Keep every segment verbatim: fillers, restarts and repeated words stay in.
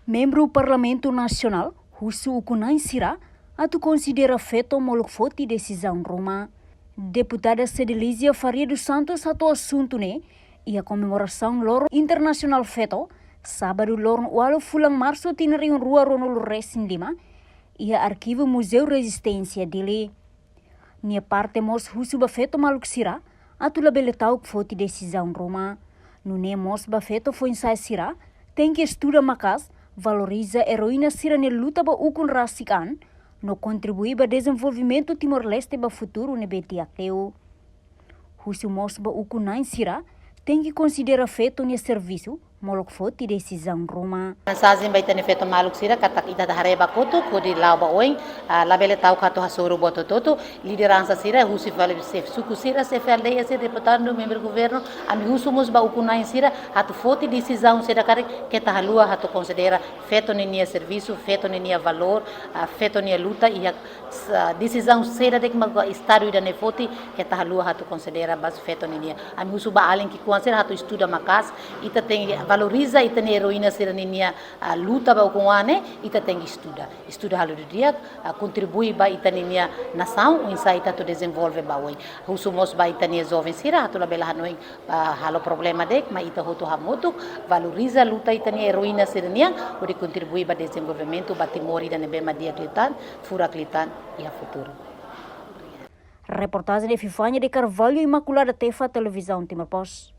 Membru Parlamentu Nasionál husu ukun-na'in sira atu konsidera feto molok foti desizaun ruma. Deputada Cedelizia Faria dos Santos hato'o asuntu ne'e iha komemorasaun Loron Internasionál Feto, sábadu loron ualu fulan marsu tinan rihun rua ruanulu resin lima, iha Arkivu Muzeu Rezisténsia Dili. Nia parte mós husu ba feto maluk sira atu labele ta'uk foti desizaun ruma. Nune'e mós ba feto foin-sa'e sira tenke estuda maka'as, valoriza eroína sira-nia luta ba ukun rasik an, no kontribui ba dezenvolvimentu Timor-Leste ba futuru ne'ebé di'ak liu. Husu mós ba ukun-na'in sira tenke konsidera feto nia servisu molok foti desizaun ruma. Mensajen ba ita-nia feto maluk sira katak ita atu haree ba kotuk hodi la'o ba oin, ah, labele ta'uk atu hasoru buat hotu-hotu. Lideransa sira husi fali xefe suku sira, xefe aldeia sira, deputadu, membru governu, ami husu mós ba ukun-na'in sira atu foti desizaun saida karik, keta haluha atu konsidera feto ninia servisu, feto ninia valór, ah, feto nia luta iha, ah, desizaun saida de'it mak Estadu ida-ne'e foti, keta haluha atu konsidera ba feto ninia. Ami husu ba alin ki'ikoan sira atu estuda maka'as, ita tenke valoriza ita-nia eroína sira ninia, ah, luta ba ukun-oan ne'e, ita tenke estuda. Estuda halo didi'ak, ah, kontribui ba ita ninia nasaun, oinsá ita atu dezenvolve ba oin. Husu mós ba ita-nia joven sira atu labele hanoin, ah, halo problema de'it, mai ita hotu hamutuk valoriza luta ita-nia eroína sira-nian, hodi kontribui ba dezenvolvimentu ba Timor ida ne'ebé mak di'ak liután, furak liután iha futuru. Reportajen Epifania de Carvalho, Imaculada Tefa, Televizaun Timor Post.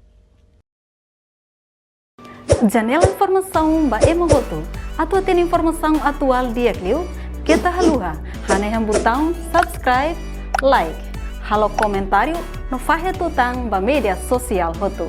Janela informasaun ba ema hotu. Atu hatene informasaun atuál di'ak liu, keta haluha hanehan butaun subscribe, like, halo komentáriu no fahe tutan ba média sosiál hotu.